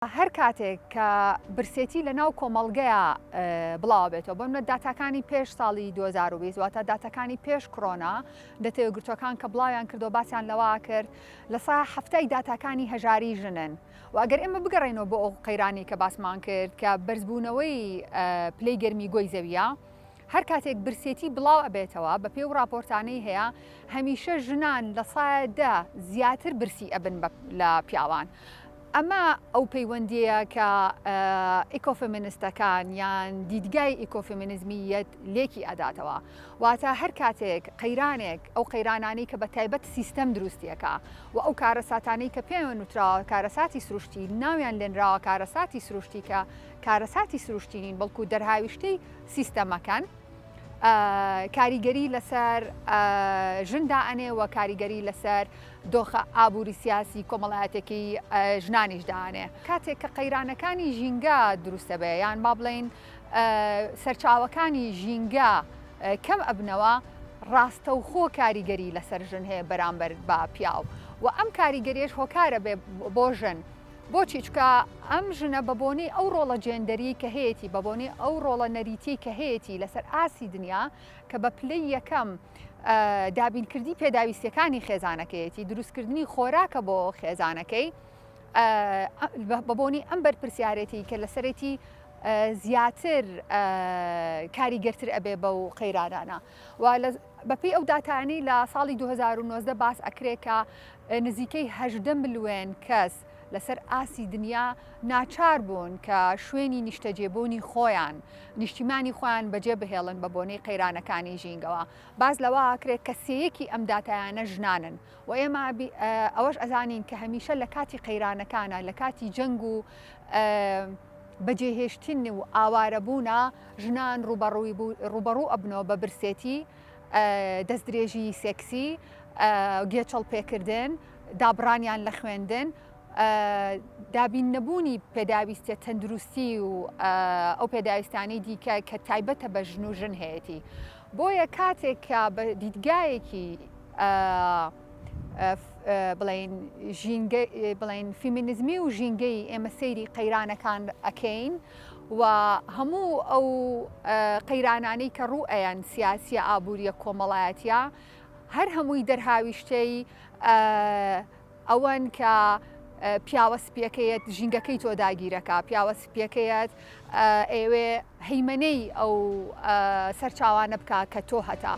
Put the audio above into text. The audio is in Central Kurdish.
هەر کاتێک کە برسێتی لە ناو کۆمەڵگەیا بڵاوە بێتەوە بۆ منە داتاکانی پێش ساڵی 2020 واتە داتاکانی پێش کرۆنا نەتەوە یەکگرتووەکان کە بڵاویان کردەوە باسیان لەوە کرد لە سا هەفتای داتاکانی هەژاری ژنن و ئەگەر ئێمە بگەڕێینەوە بۆ ئەو قەیرانی کە باسمان کرد کە بەرزبوونەوەی پلەی گەرمی گۆی زەویە هەر کاتێک برسێتی بڵاو ئەبێتەوە بە پێی ئەو ڕاپۆرتانەی هەیە هەمیشە ژنان لە سایە دە زیاتر برسی ئەبن لە پیاوان. ئەمە ئەو پەیوەندییە کە ئیکۆفێمینستەکان یان دیدگای ئیکۆفێمینیزمی یەت لێکی ئەداتەوە. واتە هەر کاتێک قەیرانێک، ئەو قەیرانانەی کە بە تایبەت سیستەم دروستیەکا و ئەو کارەساتانەی کە پێیان وتراوە کارەساتی سروشتی، ناویان لێنراوە کارەساتی سروشتی کە کارەساتی سروشتی نین بەڵکو دەرهاویشتەی سیستەمەکەن، کاریگەری لەسەر ژن دائەنێ و کاریگەری لەسەر دۆخە ئابووری سیاسی کۆمەڵایەتێکی ژنانیش دانێ. کاتێک کە قەیرانەکانی ژینگە دروستەبێ یان با بڵێین سەرچاوەکانی ژینگە کەم ئەبنەوە ڕاستەوخۆ کاریگەری لەسەر ژن هەیە بەرامبەر بە پیاو و ئەم کاریگەریش هۆکارە بێ بۆ ژن بۆچی؟ چونکە ئەم ژنە بە بۆنەی ئەو ڕۆڵە جێندەریەی کە هەیەتی، بە بۆنەی ئەو ڕۆڵە نەریتیەی کە هەیەتی لەسەر ئاستی دنیا کە بە پلەی یەکەم دابینکردنی پێداویستیەکانی خێزانەکەیەتی، دروستکردنی خۆراکە بۆ خێزانەکەی، بە بۆنەی ئەم بەرپرسیارێتی کە لەسەرێتی زیاتر کاریگەرتر ئەبێ بەو قەیرانانە و بەپێی ئەو داتایانەی لە ساڵی 2019 باس ئەکرێ کە نزیکەی 18 ملیۆن کەس لەسەر ئاستی دنیا ناچار بوون کە شوێنی نیشتەجێبوونی خۆیان، نیشتیمانی خۆیان بەجێ بهێڵن بە بۆنەی قەیرانەکانی ژینگەوە. باس لەوە ئەکرێت کە سێیەکی ئەم داتایانە ژنانن و ئێمە ئەوەش ئەزانین کە هەمیشە لە کاتی قەیرانەکانە، لە کاتی جەنگ و بەجێهێشتن و ئاوارەبوونە ژنان ڕووبەڕوو ئەبنەوە بە برسێتی، دەستدرێژیی سێکسی، گێچەڵ پێکردن، دابڕانیان لە خوێندن، دابین نەبوونی پێداویستیە تەندروستی و ئەو پێداویستانەی دیکە کە تایبەتە بە ژن و ژن هەیەتی. بۆیە کاتێک کە بە دیدگایەکی بڵێین ژینگە بڵێین فیمینیزمی و ژینگەی ئێمە سەیری قەیرانەکان ئەکەین و هەموو ئەو قەیرانانەی کە ڕوو ئەیەن سیاسیە ئابووریە کۆمەڵایەتیە هەر هەمووی دەرهاویشتەی ئەوەن کە پیاوە سپیەکەیەت ژینگەکەی تۆ داگیرەکە پیاوە سپیەکەیەت ئەوێ هەیمەنەی ئەو سەرچاوانە بکە کە تۆ هەتا.